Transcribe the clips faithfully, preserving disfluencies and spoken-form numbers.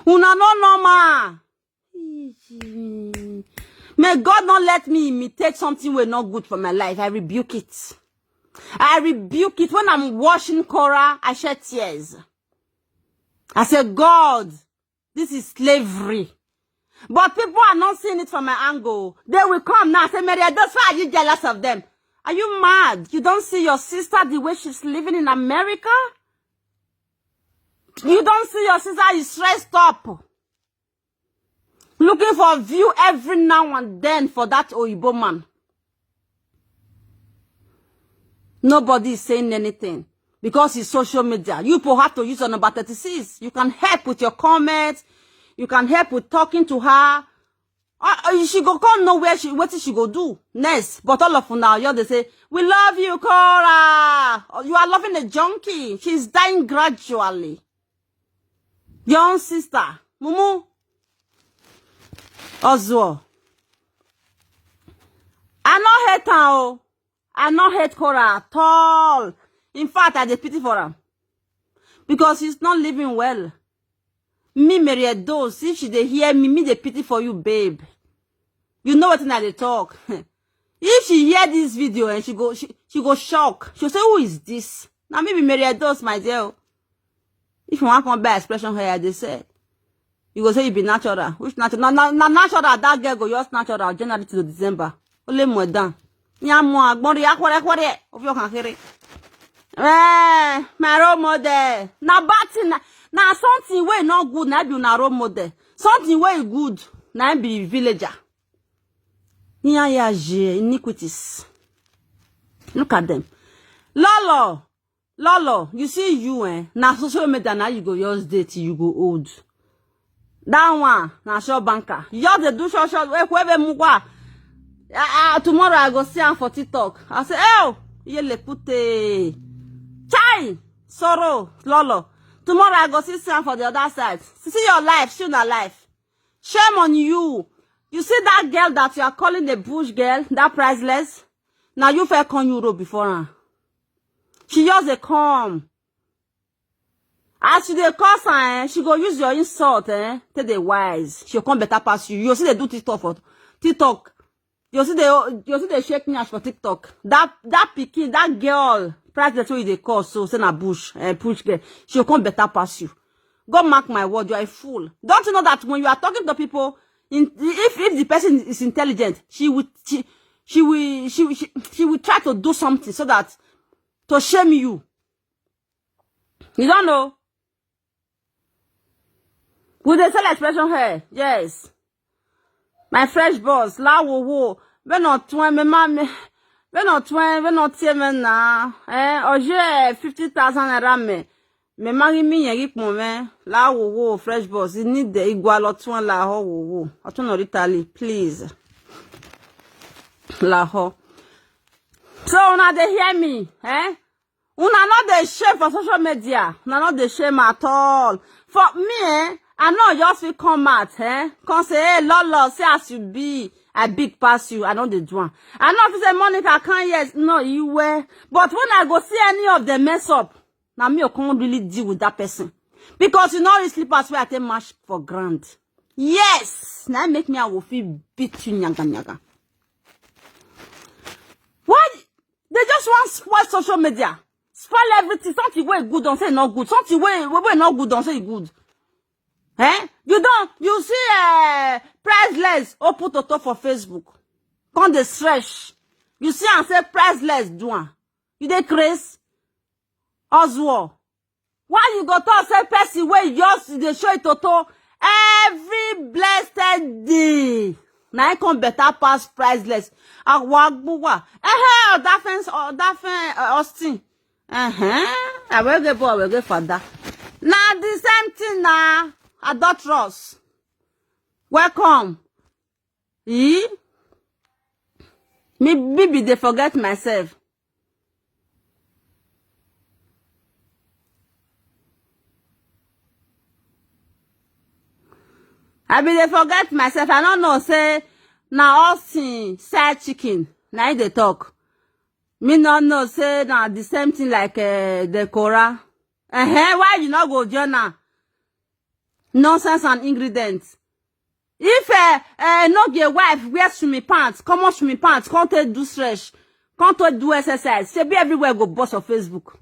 Una no normal. May God not let me imitate something wey not good for my life. I rebuke it. I rebuke it. When I'm watching Korah, I shed tears. I say, "God, this is slavery." But people are not seeing it from my angle. They will come now and say, "Mary, that's why are you jealous of them?" Are you mad? You don't see your sister the way she's living in America? You don't see your sister is stressed up, looking for view every now and then for that Oyibo man. Nobody is saying anything because it's social media. You people have to use your number thirty-six. You can help with your comments. You can help with talking to her. Uh, uh, she go come know where she, what she go do next. But all of now, you they say, "We love you, Korah." You are loving a junkie. She's dying gradually. Your own sister, Mumu Ozuo. I no hate her. Oh. I no hate Korah at all. In fact, I dey pity for her because she's not living well. Me, Mary Edozie, if she dey hear me, me dey pity for you, babe. You know what I dey talk. If she hear this video and she go, she, she go shock. She'll say, "Who is this?" Now maybe Mary Edozie, my dear. If you want come buy expression hair, they say, you go say you be natural. Which natural? Na, na, na natural that girl go just natural January to December. Only more than. Nyamu agbori akwere kwere. Of your can hear it. Eh, my role model. Na bad thing. Na, na something wey not good. Na be na role model. Something wey good. Na be villager. Nya ya je iniquities. Look at them. Lolo, Lolo, you see you, eh? Na social media now you go just date, you go old. That one, na sure banker. You just dey do sure sure. Wait, wait, wait, mukwa. Ah, ah, tomorrow I go see am for TikTok. I say, "Oh, yele pute. Chai, sorrow, Lolo. Tomorrow I go see, see am for the other side. See your life, see na life. Shame on you. You see that girl that you are calling the bush girl, that priceless? Now you fair con Euro before her. She just dey come. As you dey cause her, eh, she go use your insult, eh? Take the wise. She'll come better pass you. You see they do TikTok for TikTok. You see they, you see they shake me as for TikTok. That, that pikin, that girl, priceless wey you dey call, so say na bush, eh, bush girl. She'll come better pass you. Go mark my word, you are a fool. Don't you know that when you are talking to people, in, if, if the person is intelligent, she will, she, she will, she, will- she, she will try to do something so that to shame you. You don't know. Would they sell expression hair? Yes. My fresh boss, la wo wo. When not when me ma me, when not when, when not tear me na. Eh, oje fifty thousand naira me. Me ma gi mi yen gi pon me. La wo wo, fresh boss. You need the igwa lo tun la ho wo wo. Otun no Italy, please. La ho. So una dey hear me, eh? Una no dey shame for social media. Una no dey shame at all. For me, eh, I no just fit come out, eh? Come say, "Hey, Lolo, see as you be. I big pass you." I no dey do am. I no fit say, "Monica, come here." No, you were. But when I go see any of them mess up, now me, you can't really deal with that person. Because you know the slippers where I take mash for grand. Yes, now make me, I will feel beat you, nyaga, nyaga. Why? They just want spoil social media. Spoil everything. Something wey good, don't say not good. Something wey, wey, wey not good, don't say good. Eh? You don't, you see, eh, priceless, open toto for Facebook. Come dey stretch. You see and say priceless, do am. You dey craze? Oswald. Why you go talk say person wey just dey show it toto every blessed day? Na him come better pass priceless. Awagbuwa. Eh, eh, that fence, oh, that fence, uh, Austin. Uh-huh. I will get boy, I will get father. Now the same thing now. Adulterous. Welcome. Eh? Me, me be dey forget myself. I be dey forget myself. I no know say na Austin sell chicken. Na him dey talk. Me no know say na the same thing like, eh, the Korah. Eh, why you no go join am? Nonsense and ingredients. If uh, uh, no be a wife wear swimming pants, common swimming pants, come take do stretch, come take do exercise, say be everywhere go boss on Facebook.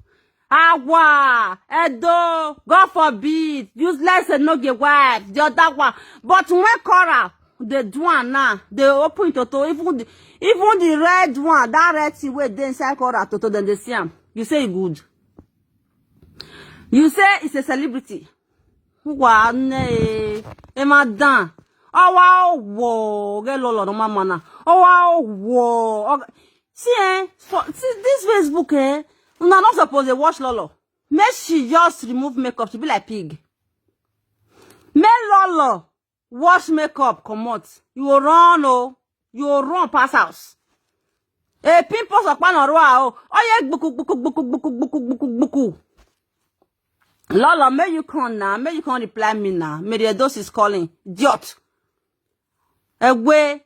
Awa, Edo, God forbid, useless and no get wife, the other one. But when Cora, they do am now, they open toto, even the, even the red one, that red thing wey dey inside Cora toto, then they see am. You say e good. You say it's a celebrity. Wa ne e ma dan. Owa owo ge lolo no mama na. Owa owo. See eh, for see this Facebook eh, una no suppose dey watch lolo. Make she just remove makeup, she be like pig. Make lolo wash makeup comot. You go run o, you go run pass house. A pimples okpana roa o. Oye gbuku gbuku gbuku gbuku gbuku gbuku gbuku. Lolo, may you come now, may you come reply me now. May the dose is calling. Idiot. Away.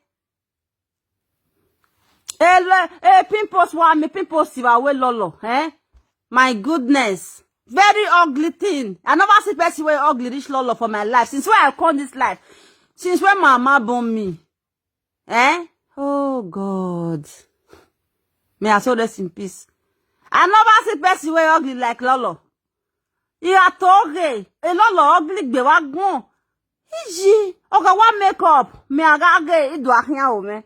Ele, eh, pimples wa me pimples siwa we lolo, eh? My goodness. Very ugly thing. I never see person wey ugly reach lolo for my life. Since when I come this life. Since when mama born me. Eh? Oh God. May I so rest in peace. I never see person wey ugly like lolo. Iya toge. E lolo ugly gbe wa gbon. Iji. Oga wa makeup. Me aga ge ido ahia o me.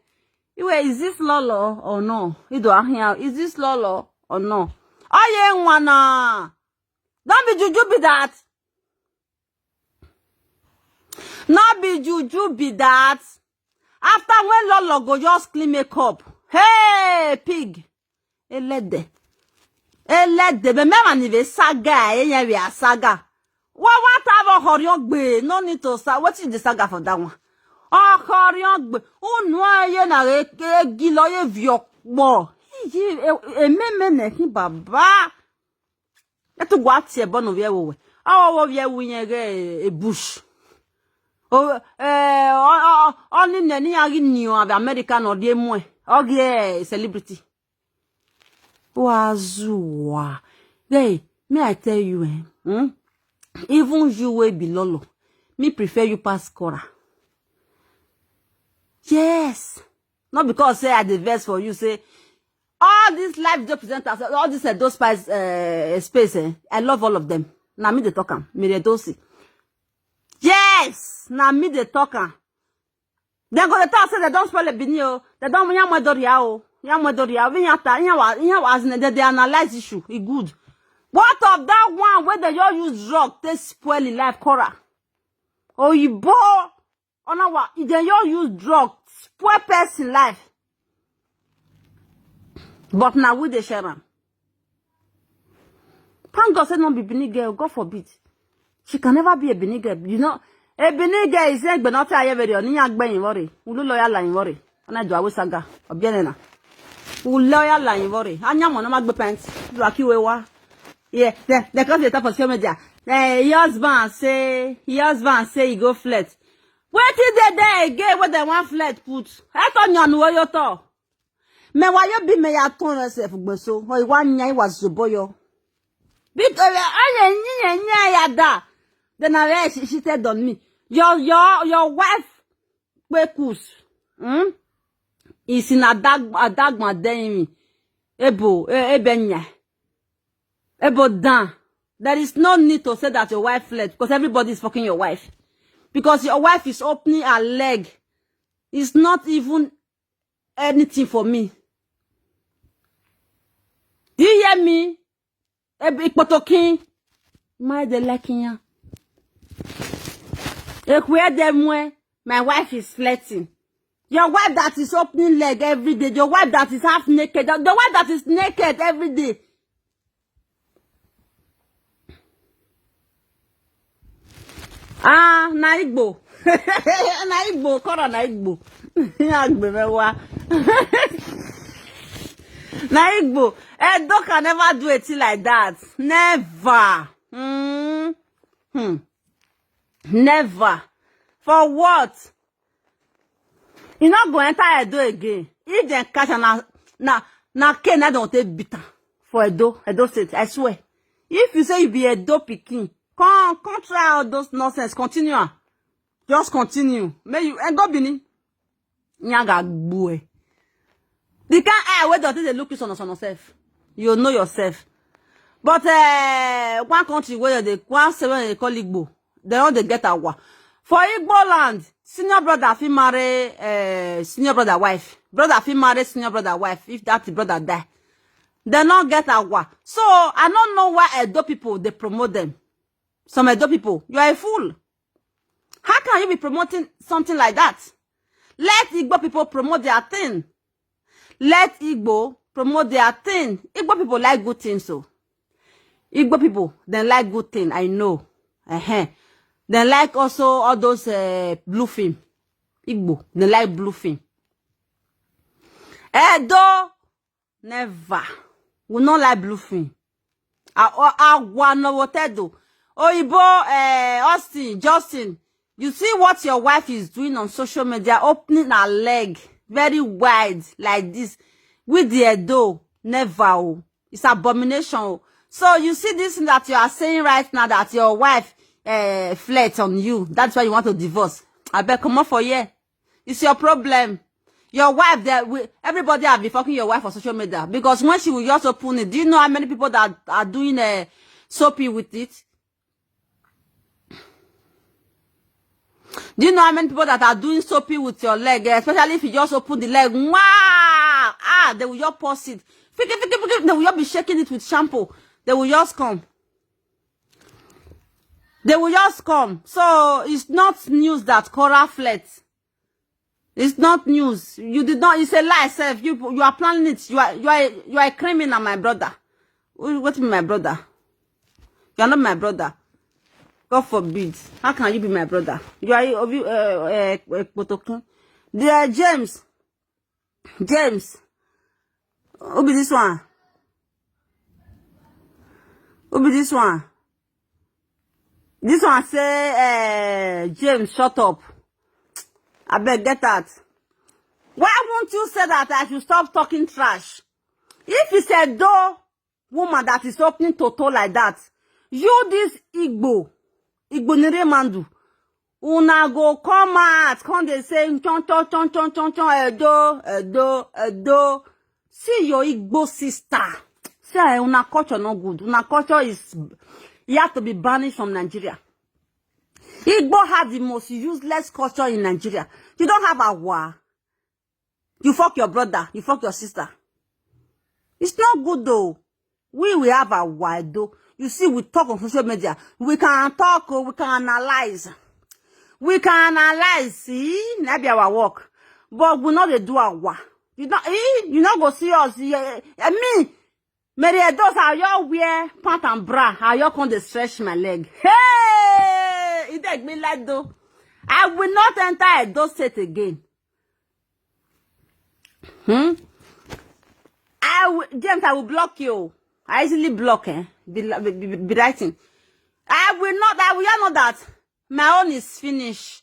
Iwe, is this lolo or no? Ido ahia. Is this lolo or no? Oye nwana. Don't be juju be that. No be juju be that. After when lolo go just clean makeup. Hey, pig. Elede. Elede. Be me man ive saga. Eye we a saga. Wa wa ta vo horion gbe. No need to sa. What is the saga for that one? Oh, horion gbe. Unu aye na e, e gilo ye vi okpo. Iji, e, e me me ne ki baba. Etu gwa tie bono vie wo we. Awo wo vie wu yen ge e bush. O, eh, o, o, o, ni ne ni agi ni o ave America no die mwe. Ogi e celebrity. Wazua. Hey, may I tell you, eh? Hmm? Even you wey be lolo, me prefer you pass Cora. Yes. Not because say I dey vex for you, say all these live video presenters, all these uh, those spies uh, space, eh? I love all of them. Na me dey talk am, me dey do see. Yes, na me dey talk am. Dem go dey talk say dem don spoil Benin o. Dem don yan mwedoria o. Yan mwedoria. We yan ta, yan wa, yan wa as in dem dey analyze issue. E good. What of that one wey dem just use drug take spoil im life, Cora? Oyibo. Ona wa, e dey just use drug spoil person life. But na we dey share am. Thank God say no be Benin girl, God forbid. She can never be a Benin girl. You know, a Benin girl is a Benin girl. Ni ya gbe yin worry. Ulu loyal la yin worry. Ana do awe saga. Obiene na. Ulu loyal la yin worry. Anya mo na ma gbe pants. Do aki we wa. Yeah, they, they come to the top of social media. Eh, your husband say, your husband say you go flirt. Wetin dey there again wey dem wan flirt put? Eto nyan wo yo to. Me wa yo bi me ya ton yourself gbeso. Ho iwa nya iwa zoboyo. Because aye nyi nyi ya da. Then I she, she tell on me. Your your your wife kpekus. Hmm? Is in a dag a dagma den mi. Ebo e- ebe nya. Ebo dan. There is no need to say that your wife fled because everybody is fucking your wife. Because your wife is opening her leg. It's not even anything for me. Do you hear me? Ebe ikpotokin. My de like ya. Ekwede mwe. My wife is flirting. Your wife that is opening leg every day. Your wife that is half naked. The wife that is naked every day. Ah, na Igbo. Na Igbo, Kora na Igbo. Agbe mewa. Na Igbo. Edo can never do a thing like that. Never. Hmm. Hmm. Never. For what? E no go enter Edo again. If dem catch am, na na na cane na dem take beat am for Edo, Edo State. I swear. If you say you be Edo pikin, Come, come try all those nonsense. Continue am. Just continue. May you and go Benin. Nyaga gbue. The kind eye wey dey look you on yourself. You know yourself. But uh, one country where they one seven they call Igbo, they don't they get awa. For Igbo land, senior brother fit marry uh, senior brother wife. Brother fit marry senior brother wife if that brother die. They not get awa. So I don't know why Edo people they promote them. Some Edo people, you are a fool. How can you be promoting something like that? Let Igbo people promote their thing. Let Igbo promote their thing. Igbo people like good things, so Igbo people then like good thing. I know. Uh-huh. Then like also all those uh, blue film. Igbo, they like blue film. Edo, never. We not like blue film. Awa no wotedo. Oyibo, uh, Austin, Justin, you see what your wife is doing on social media, opening her leg very wide like this with the Edo. Never. Oh. It's abomination. Oh. So you see this thing that you are saying right now that your wife uh, flirt on you. That's why you want to divorce. I bet come up for here. It's your problem. Your wife, there, we, everybody have been fucking your wife on social media because when she will just open it, do you know how many people that are doing a uh, soapy with it? Do you know how many people that are doing soapy with your leg, eh, especially if you just open the leg? Wow! Ah, they will just pause it. They will just be shaking it with shampoo. They will just come. They will just come. So it's not news that Cora fled. It's not news. You did not. It's a lie, self. You you are planning it. You are you are you are a criminal, my brother. What be my brother? You are not my brother. God forbid. How can you be my brother? You are uh, uh, uh, Potokin. There, James. James. Who be this one? Who be this one? This one say, uh, James, shut up. I beg get that. Why won't you say that I should stop talking trash? If it's a door woman that is opening toto like that, you this Igbo, Igbo nire mandu, una go come out, come they say chon chon chon chon chon chon Edo Edo Edo. See your Igbo sister. Say eh, una culture no good. Una culture is you have to be banished from Nigeria. Igbo have the most useless culture in Nigeria. You don't have a war. You fuck your brother. You fuck your sister. It's not good though. We we have a wide though. You see, we talk on social media. We can talk. Oh, we can analyze. We can analyze. See, that be our work. But we not dey do our. You not. Eh, you not go see us. Yeah, I mean, Mary Edos, how you wear pant and bra? How you come dey stretch my leg? Hey, it take me like though. I will not enter Edo State again. Hmm? I w- James, I will block you. I easily block, eh? Be, be, be, be writing. I will not, I will not know that. My own is finished.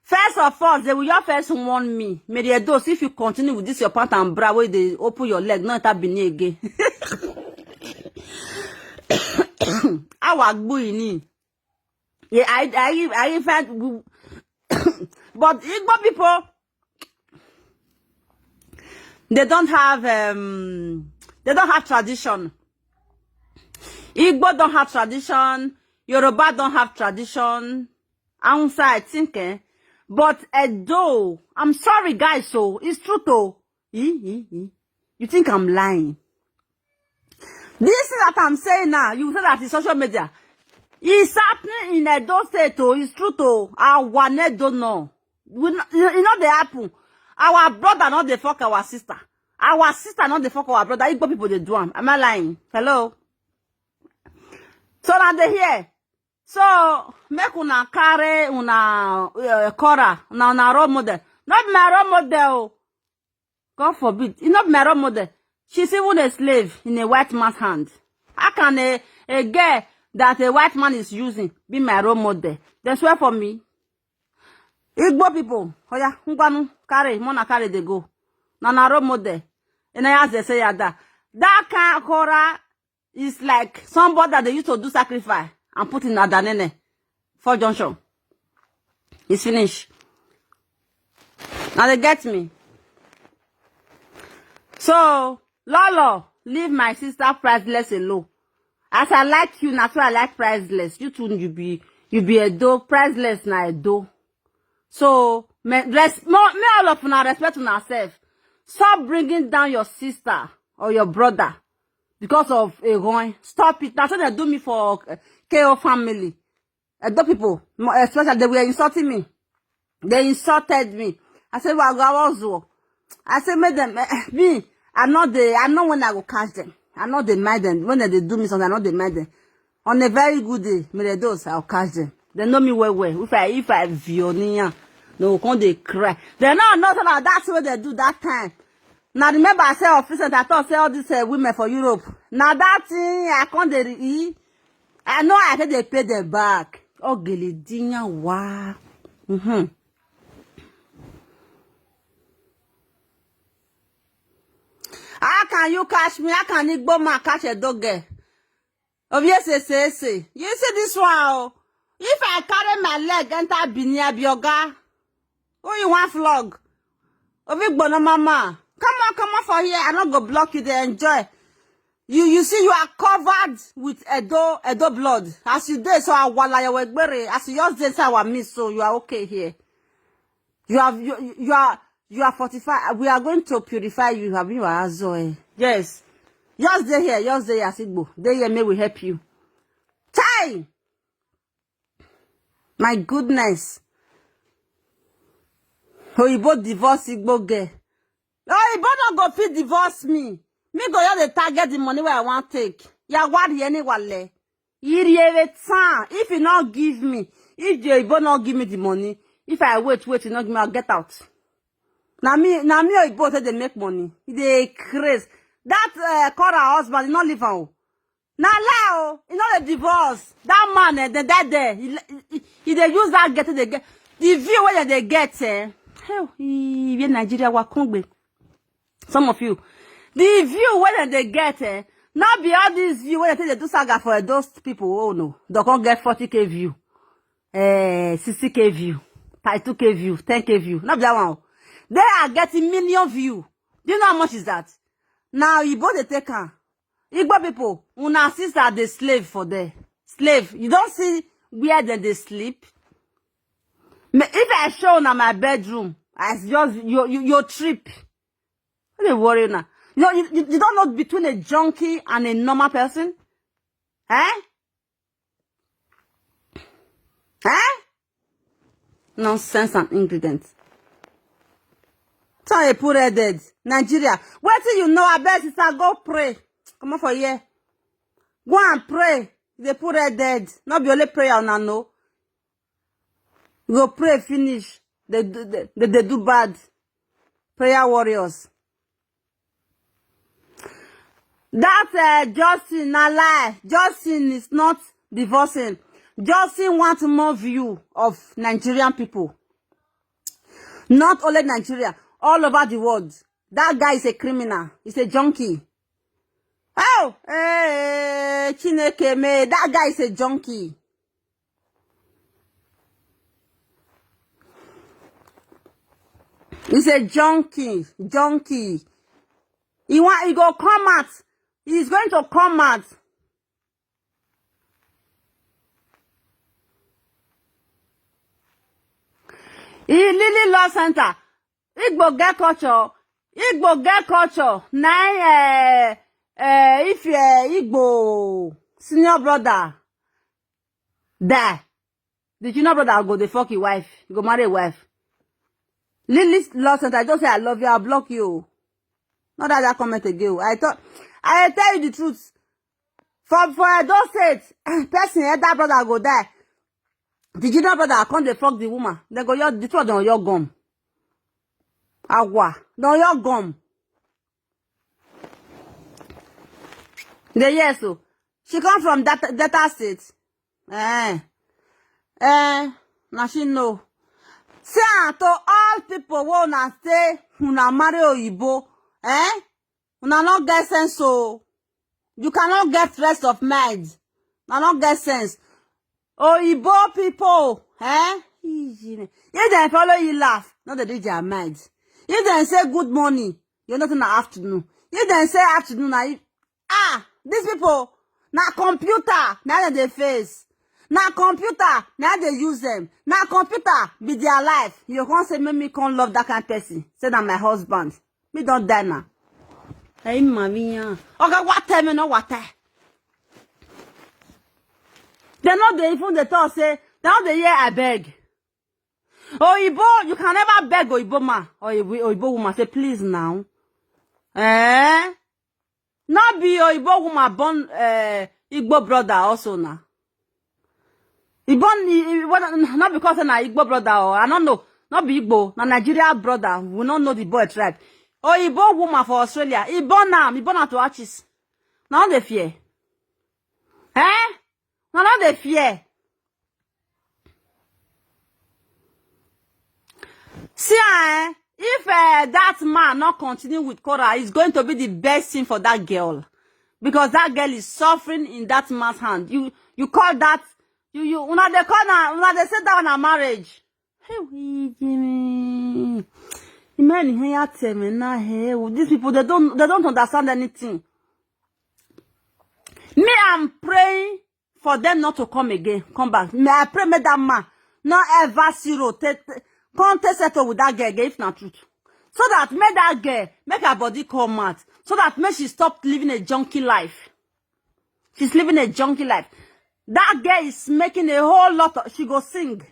First of all, they will your first warn me. Mary Edos, if you continue with this your pant and bra where they open your leg, not that be again. Our gbuyini. Yeah, I I I in fact, but Igbo people, they don't have um they don't have tradition. Igbo don't have tradition. Yoruba don't have tradition. Outside, I think, eh? But Edo, I'm sorry, guys. So it's true though. You think I'm lying? This thing that I'm saying now, you say that in social media. It's happening in Edo State, oh, it's true, oh. Our Edo no. We no, you, you know they happen. Our brother not the fuck our sister. Our sister not the fuck our brother. Igbo people they do am. Am I lying? Hello. So now they here. So make una carry una uh, Cora, una una role model. Not my role model. God forbid. It's not my role model. She's even a slave in a white man's hand. How can a, a girl that a white man is using be my role model? They swear for me. Igbo people, oh yeah, ngwanu, carry, mona carry they go. Na na role model. And I as they say yeah, that that kind of Cora is like somebody that they used to do sacrifice. and put in Adanene for junction. It's finished. Now they get me. So, Lolo, leave my sister Priceless alone. As I like you, na so I like Priceless. You too, you be you be Edo, Priceless na Edo. So, me, res, mo, me all of una respect una self. Stop bringing down your sister or your brother because of a going. Stop it. That's what they do me for uh, K O family. Edo people, mo, especially, they were insulting me. They insulted me. I said, "Well, I was." I said, "Make them, eh, me, I know they, I know when I go catch them. I know they mind them. When they do me something, I know they mind them. On a very good day, me they those, I'll catch them. They know me well, well. If I, if I Vionian, they will come, they cry. They know, not like that's what they do that time. Now remember, I say officers, I thought say all these uh, women for Europe. Now that thing, I can't they eat. I know I can they pay them back. Oh, Gilidinya, wow. Mm-hmm. How can you catch me? How can Igbo man catch a dog? Obviously, say, say. You see this one, oh. If I carry my leg, enter Binia Bioga, who you want flog? Ovigbono mama. Come on, come on for here. I not go block you. They enjoy. You, you see, you are covered with Edo, Edo blood. As you dey, so I wala your wegbere. As you just dey inside our midst, so you are okay here. You have, you, you are, you are fortified. We are going to purify you. Have you azoe? Yes. Just dey here. Just dey here, Asigbo. Dey here, may we help you. Time. My goodness. Oyibo divorce Igbo girl. Oyibo no go fit divorce me. Me go just dey target the money wey I wan take. Ya wari any wale. Iriere tan. If you no give me, if the Oyibo no give me the money, if I wait, wait, you no give me, I'll get out. Na me, na me Oyibo take dey make money. E dey craze. That uh, Cora husband, e no leave am o. Na lie o, e no dey divorce. That man, eh, dey die there. He, he, he dey use that get, dey get the view wey dem dey get. Eh, hey, e, e, Nigeria wa kongbe. Some of you, the view wey dem dey get, eh, not be all this view wey dem take dey do saga for those people. Oh no, they can't get forty K view, eh, sixty K view, thirty-two K view, ten K view. Not be that one. They are getting million view. Do you know how much is that? Now you both dey take am. Igbo people, una sister dey slave for there. Slave. You don't see where dem dey sleep? Me, if I show una my bedroom, I just, you, you, you trip. What dey worry una? You, you, you don't know between a junkie and a normal person? Eh? Eh? Nonsense and ingredients. Turn a poor headed. Nigeria. Wetin you know, abeg, sister, go pray. Come on for here. Go and pray. The poor headed. Not be only prayer una know. You go pray finish. They do, they, they, they do bad. Prayer warriors. That uh, Justin, na lie. Justin is not divorcing. Justin wants more view of Nigerian people. Not only Nigeria, all over the world. That guy is a criminal. He's a junkie. Oh, hey, Chineke me. That guy is a junkie. He's a junkie, junkie. He want, he go come out. He's going to come out. He really lost center. Igbo get culture. Igbo get culture. Na eh, eh, if eh, Igbo senior brother die, the junior brother go dey fuck his wife. He go marry a wife. Lily lost center. I just say I love you. I'll block you. Not that that comment again. I thought I tell you the truth. For for Edo State, person elder brother go die. The junior brother come dey fuck the woman. They go your the two of them on your gum. Agwa, they on your gum. The yes so she come from that Delta State. Eh, eh, na she know. Say am to all people wey una say una marry oyibo. Eh, una no get sense o. You cannot get rest of mind. Una no get sense. Oyibo people, eh? If dem follow you laugh, no dey reach their mind. If dem say good morning, you know say na afternoon. If dem say afternoon, na e- ah, these people, na computer na dem dey face. Na computer na dem dey use them. Na computer be their life. You come say make me come love that kind person. Say na my husband. Me don die now. Hey, mami, yeah. Okay, what time and what time? They no dey even dey talk say, they no dey hear I beg. Oyibo, you can never beg Oyibo man or Oyibo, Oyibo woman say please now. Eh? No be Oyibo woman born eh, Igbo brother also na. He born he, he, well, not because na Igbo brother or I don't know. Not be Igbo, na Nigeria brother. We don't know the boy tribe. Oyibo woman for Australia. He born am, he born am to artists. Now they fear. Eh? Now they fear. See, eh, if uh, that man not continue with Cora, it's going to be the best thing for that girl, because that girl is suffering in that man's hand. You you call that you you una dey call na una dey say that one na marriage. Hey, we Jimmy. Imagine here tell me now. Hey, these people they don't they don't understand anything. Me, I'm praying for them not to come again, come back. May I pray make that man not ever zero take come take settle with that girl again, if not truth. So that make that girl make her body come out. So that make she stop living a junkie life. She's living a junkie life. That girl is making a whole lot of she go sing,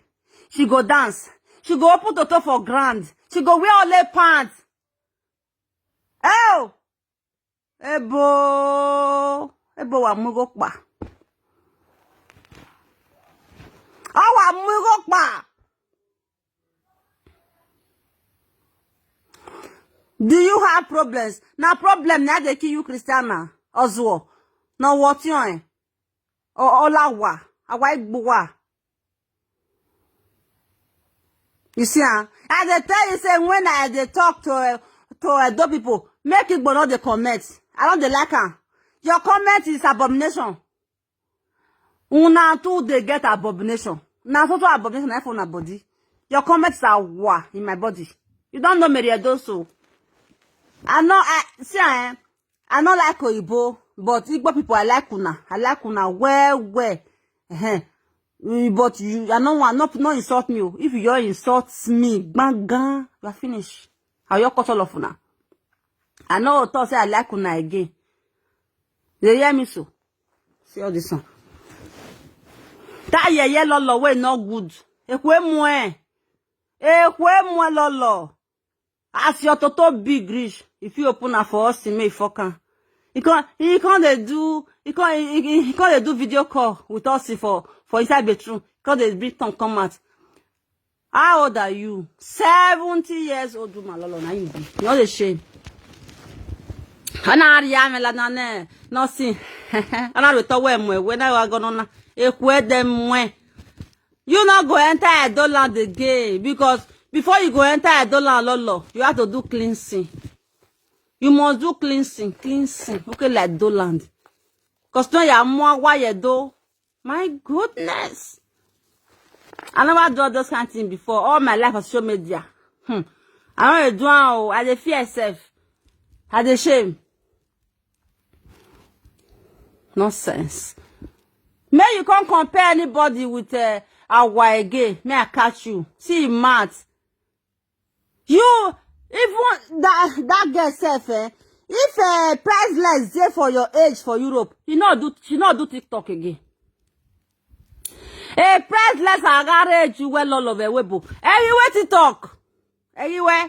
she go dance, she go open toto for ground, she go wear only pants. Oh, Ebo, Ebo wa mugo pa. Awa mugo pa. Do you have problems? Na problem na dey kill you, Christiana Ozuo. No what you eh? O Olawa, awa igbuwa. You see, ah, I dey tell you say when I dey talk to uh, to Edo people, make Igbo no dey comment. I don't dey like am. Your comment is abomination. Una too dey get abomination. Na so so abomination na for una body. Your comments are wa in my body. You don't know Mary Edo so. I know I see eh, I no like Oyibo, but Igbo people I like una. I like una well well. Ehen. Eh, but you I no want not no insult me. Oh. If you insult me, bang, you are finished. How you cut all of una? I no talk say I like una again. They hear me so. See all this one. That yeye lolo wey no good. Ekwe mwe. Ekwe mwe lolo. As your toto big reach, if you open am for us, make e fuck am. He can't, he can't dey do, he can't, he, he, he can't dey do video call with us for for inside bedroom. He can't dey bring tongue come out. How old are you? Seventy years old woman, lolo, na you be. You no dey shame. Ana ari ame la na ne, no sin. Ana re to we mwe, we na wa go no na. Ekwe dem mwe. You no go enter Edo land again because before you go enter Edo land, lolo, you have to do cleansing. You must do cleansing, cleansing. Okay, like Edo land. Cause no ya mo wa ye do. My goodness. I never do all those kind of things before. All my life on social media. Hmm. I don't do am. Oh, I dey fear myself. I dey shame. Nonsense. May you can't compare anybody with uh, Awa again. May I catch you? See you mad. You even that that girl self, eh? If uh, priceless dey for your age for Europe, you no do she no do TikTok again. A priceless agarage you well all of a webo. Anyway, TikTok. Anyway, I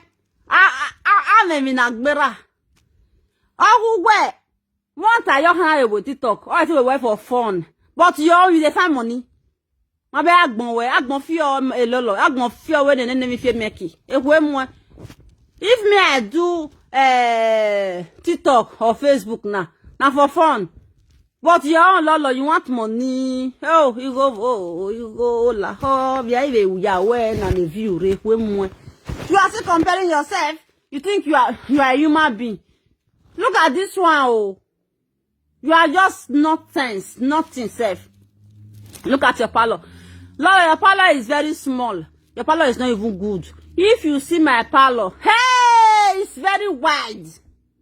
I I I name in Agbera. Oh, who where? One time you hang with TikTok. All I think we went for fun. But you you dey find money. My be agbon we, agbon fi o e lolo, agbon fi o we ne ne mi fi make. E we mo. If me I do eh TikTok or Facebook now, na for fun. But your own lolo, you want money. Oh, you go oh, you go la. Oh, be I be ya we na the view re we mo. You are still comparing yourself. You think you are you are a human being. Look at this one oh. You are just nonsense, nothing self. Look at your parlor. Lord, your parlor is very small. Your parlor is not even good. If you see my parlor, hey, it's very wide.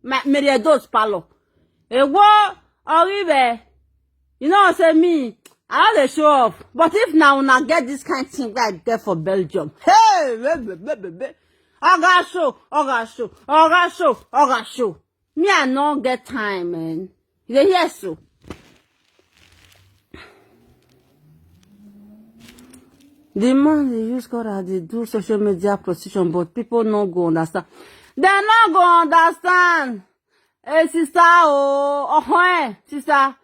My Mary Edo's parlor. Ewo, Oribe. You know what I mean? I don't dey show off. But if now una get this kind thing wey I get for Belgium, hey, be, be, be, be, be. Oga show, Oga show, Oga show, Oga show. Me, I no get time, man. You dey hear so? The man dey use God as dey do social media prostitution, but people no go understand. Dem no go understand. Hey, sister, oh, oh, eh, sister.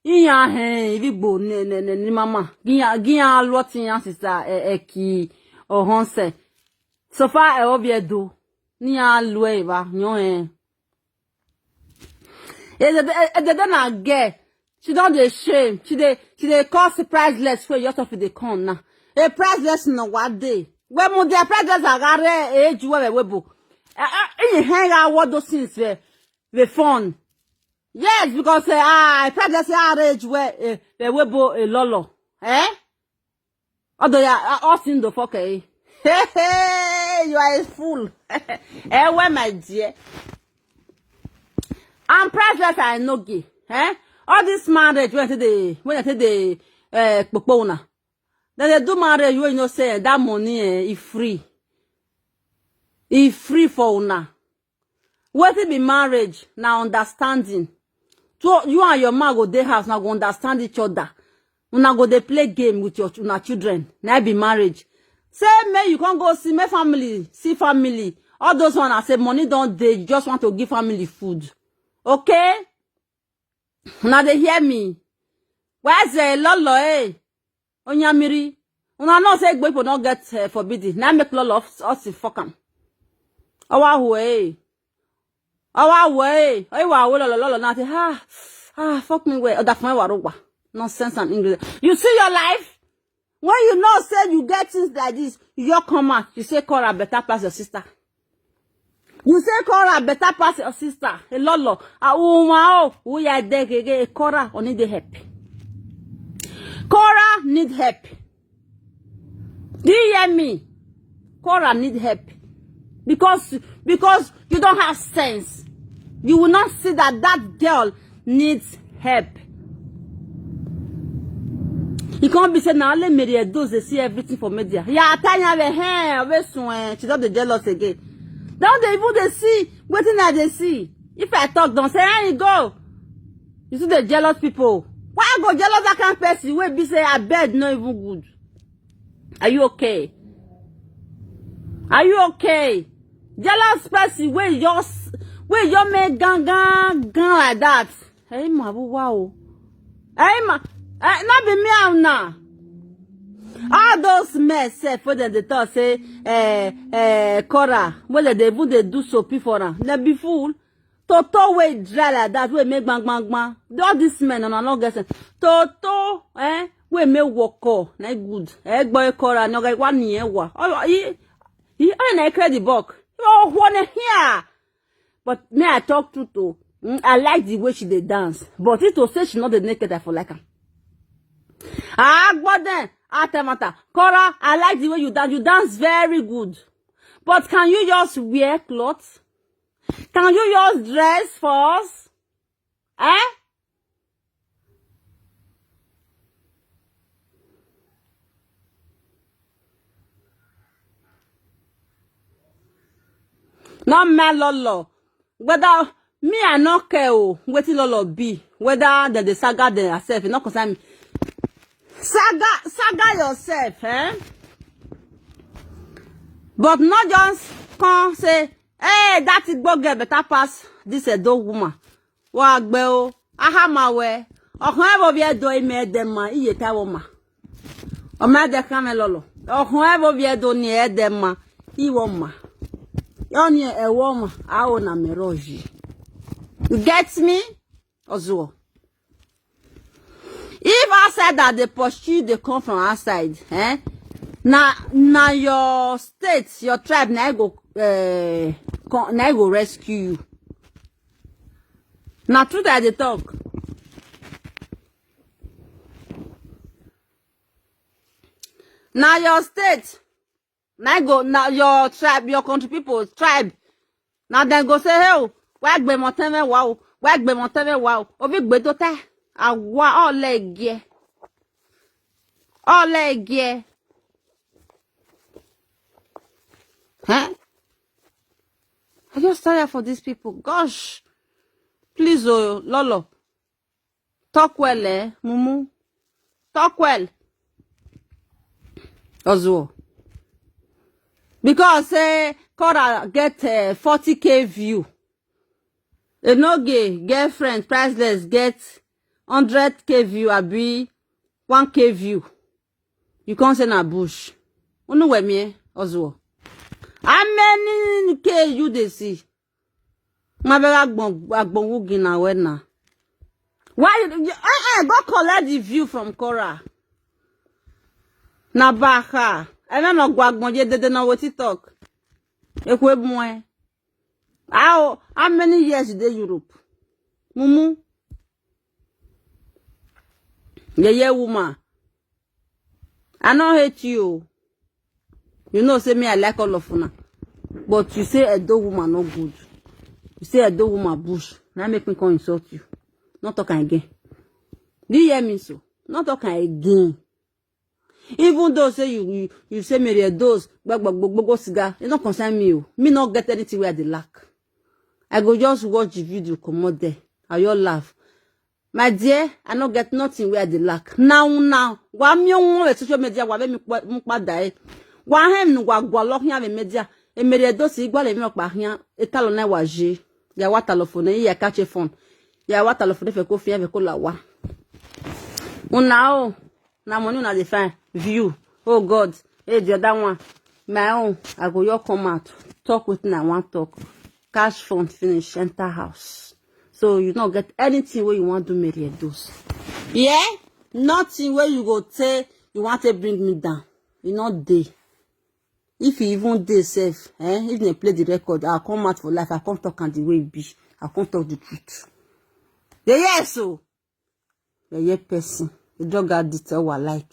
Iya, eh, ibi gbo ne, ne, ne, ni mama. Giya, giya, lot iya, sister, eh, eh, ki, oh, honse. So far, eh, obie do. Ni a lue ba, nyo, eh. Ede na girl. She don dey shame. She dey, she dey cause priceless wey your stuff dey come now. A priceless no wa dey. We mu dey priceless agare age we we bo. Eh, eh, in hang out what those things we, we fun. Yes, because, eh, ah, priceless age we, eh, we, we bo a lolo. Eh? Although ya, uh, all thing the fuck, eh? Hey, hey, you are a fool. Eh, where my dear? I'm priceless, I no gay. Eh? All this marriage, when they, when they, uh, popona. Then they do marriage, when you know say that money, eh, is free. It's free for una. Wetin be marriage? Na understanding. So you and your man go dey house, una go understand each other. Una go dey play game with your ch-, una children. Na be marriage. Say make you come go see, make family see family. All those one, I say money don dey, you just want to give family food. Okay? Una dey hear me? Where's the lolo, eh? Onyamiri. Una know say Igbo people no get, eh, forbidden. Na make lolo of us fuck am. Owa hu, eh. Owa hu, eh. Owa hu, lolo, lolo, na say, ah, ah, fuck me well. Oda fun wa ro wa. Nonsense and English. You see your life? When you know say you get things like this, you just come out. You say Cora better pass your sister. You say Cora better pass your sister. A lolo. A uma o. Who ya de gege? Cora, oni dey help. Cora need help. Do you hear me? Cora need help. Because, because you don't have sense. You will not see that that girl needs help. You can't be saying now, let me those they see everything for media. Yeah, Tanya, the hair, always when she not the jealous again. Don't they even they see? What thing that they see? If I talk, don't say, "Hey, go." You see the jealous people. Why go jealous that kind of person? Wey be say her bed no even good. Are you okay? Are you okay? Jealous person wey just, wey just make gang, gang, gang like that. Hey, ma, wow. Hey, ma, eh, not be me now. All those men sef wey dem dey talk say, eh, eh, Cora, wey dem dey even dey do soapy for am. Dem be fool. Toto wey dry like that, wey make bang, bang, bang. All these men, una no get sense. Toto, eh, wey make work call, na good. Eh, boy, Cora, no get one year wa. Oh, he, he, oh, na credit book. Oh, one here. But me, I talk truth o. Mm, I like the way she dey dance. But if to say she no dey naked, I for like am. Ah, but then, after matter, Cora, I like the way you dance. You dance very good. But can you just wear cloth? Can you just dress for us? Eh? Not my lolo. Whether me, I no care o, wetin lolo be. Whether dem dey saga dem herself, e no concern me. Saga, saga yourself, eh? But not just come say, "Hey, that Igbo girl better pass this Edo woman." Wa gbe o. Aha ma we. Ọkàn ẹ wo bí ẹ̀dọ̀ ime ẹ̀dẹ̀ ma, iye ta wo ma. Ọmọ ẹ̀dẹ̀ kan mi lolo. Ọkàn ẹ wo bí ẹ̀dọ̀ ni ẹ̀dẹ̀ ma, iwo ma. Yo ni ẹ wo ma, a o na me roji. You get me? Ozuo. If outside that they pursue, they come from outside, eh? Na, na your state, your tribe, na e go, eh, co-, na e go rescue you. Na truth I dey talk. Na your state. Na go, na your tribe, your country people, tribe. Na dem go say, "Hey o, why gbe mo ten wa o, why gbe mo ten wa o." Obi gbe to te. Awa, all leg ye. All leg ye. Huh? I just tired for these people. Gosh. Please, oh, Lolo. Talk well, eh, Mumu. Talk well. Ozuo. Because say Cora get, eh, forty K view. Enoge, girlfriend, priceless, get hundred K view, abi one K view. You can't say na bush. Unu we me, Ozuo. How many K you dey see? Ma be agbon, agbon wugi na we na. Why you, you, eh, eh, go collect the view from Cora. Na baka. I no no go agbon je dede na wetin talk. Ekwe mwe. How, how many years you dey Europe? Mumu. Yeah, yeah, woman. I no hate you. You know say me, I like all of una. But you say Edo woman no good. You say Edo woman bush. Now make me come insult you. Not talk am again. Do you hear me so? Not talk am again. Even though say you, you, you say Mary Edo's gbogbo cigar, it no concern me o. Me no get anything where I dey lack. I go just watch the video, comot there. I your laugh. My dear, I no get nothing where I dey lack. Now, now, wa mi on social media, wa be mi pa, mi pa die. Wa hem no wa gwa lo hia be media. E Mary Edo si gwa le mi pa hia. E talo na wa je. Ya wa talo phone, ya catch a phone. Ya wa talo phone fe ko fi fe ko la wa. Una o, na money una dey find. View. Oh God. Hey, the other one. My own. I go your come out. Talk wetin I want talk. Cash fund finish, enter house. So you no get anything where you want to marry a dose. Yeah? Nothing where you go say you want to bring me down. You not dey. If you even dey safe, eh? If they play the record, I'll come out for life. I can't talk on the way it be. I can't talk the truth. Yeah, yes, so. Yeah, yeah, person. The drug addict, I will like.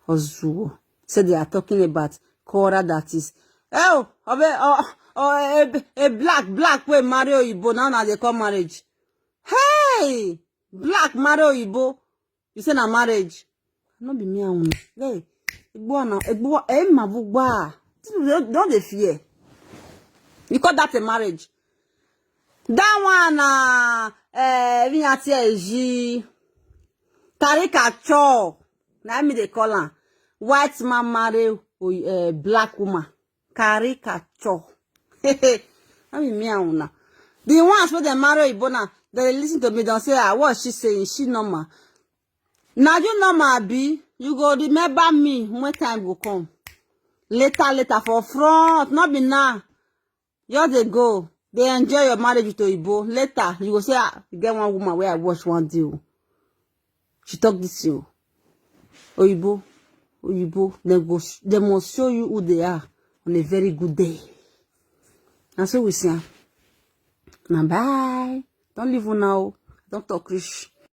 Ozuo. Say they are talking about Cora that is. Oh, of a, oh, oh, a, a black, black way Mario Ibo. Now, now they call marriage. Hey! Black Mario Ibo. You say na marriage. No be me and una. Hey, Igbo na, Igbo, eh, ma bu gba. Don't, don't dey fear. You call that a marriage? That one na, eh, Vinyati Eji. Caricature. Na me they call am. White man marry, uh, black woman. Caricature. I mean, me and una. The ones wey dem marry Igbo now, they listen to me, don't say, "Ah, what she saying? She normal." Now you normal, be. You go remember me when time go come. Later, later, for front, not be now. Just dey go. They enjoy your marriage with Oyibo. Later, you go say, "Ah, you get one woman where I watch one day o. She talk this thing o." Oyibo, Oyibo, they go, they must show you who they are on a very good day. And so we say, "Na bye. Don't leave una o. Don't talk rich."